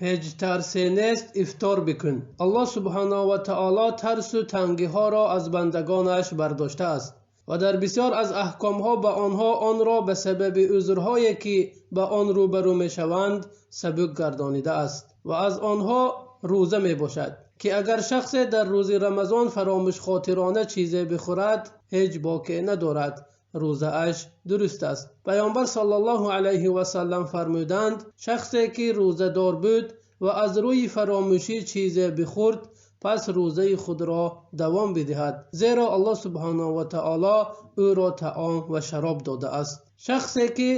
Ҳеҷ тарсе нест, ифтор бикун. Аллоҳ субҳонаҳу ва таъоло тарсу тангиҳоро аз бандагонаш бардоштааст ва дар бисёр аз аҳкомҳо ба онҳо онро ба сабаби узрҳое ки ба он рӯбарӯ мешаванд сабук гардонидааст ва аз онҳо рӯза мебошад ки агар шахсе дар рӯзи Рамазон фаромӯшхотирона чизе бихӯрад, ҳеҷ боке надорад, рӯзааш дуруст аст. Паёмбар саллаллоҳу алайҳи васаллам фармуданд: шахсе ки рӯзадор буд ва аз рӯи фаромӯшӣ чизе бихӯрд, пас рӯзаи худро давом бидиҳад, зеро Аллоҳ субҳонаҳу ва таъоло ӯро таом ва шароб додааст. Шахсе ки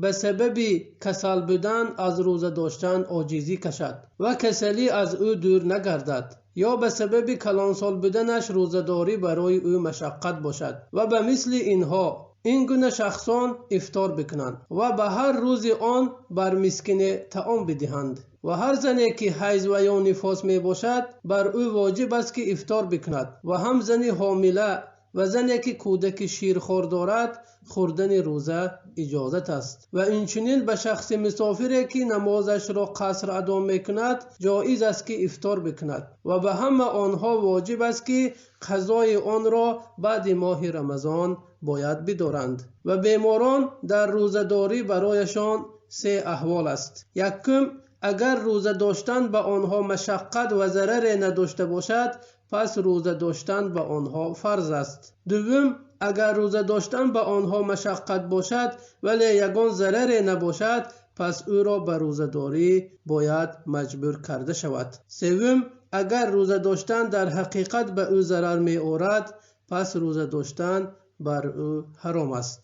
ба сабаби касал будан аз рӯза доштан оҷизӣ кашад ва касалӣ аз ӯ дур нагардад, ё ба сабаби калонсол буданаш рӯзадорӣ барои ӯ машаққат бошад ва ба мисли инҳо, ин гуна шахсон ифтор бикунанд ва ба ҳар рӯзи он бар мискине таом бидиҳанд. Ва ҳар зане ки ҳайз ва ё нифос мебошад, бар ӯ воҷиб аст ки ифтор бикунад ва ҳам зани ҳомила ва зане ки кӯдаки ширхор дорад, хӯрдани рӯза иҷозат аст. Ва инчунин ба шахси мусофире ки намозашро қаср адо мекунад, ҷоиз аст ки ифтор бикунад ва ба ҳама онҳо воҷиб аст ки қазои онро баъди моҳи Рамазон бояд бидоранд. Ва беморон дар рӯзадорӣ барояшон се аҳвол аст. Якум, агар рӯза доштан ба онҳо машаққат ва зараре надошта бошад, пас рӯза доштан ба онҳо фарз аст. Дуввум, агар рӯза доштан ба онҳо машаққат бошад, вале ягон зараре набошад, пас ӯро ба рӯзадорӣ бояд маҷбур карда шавад. Севум, агар рӯза доштан дар ҳақиқат ба ӯ зарар меорад, пас рӯза доштан бар ӯ ҳаром аст.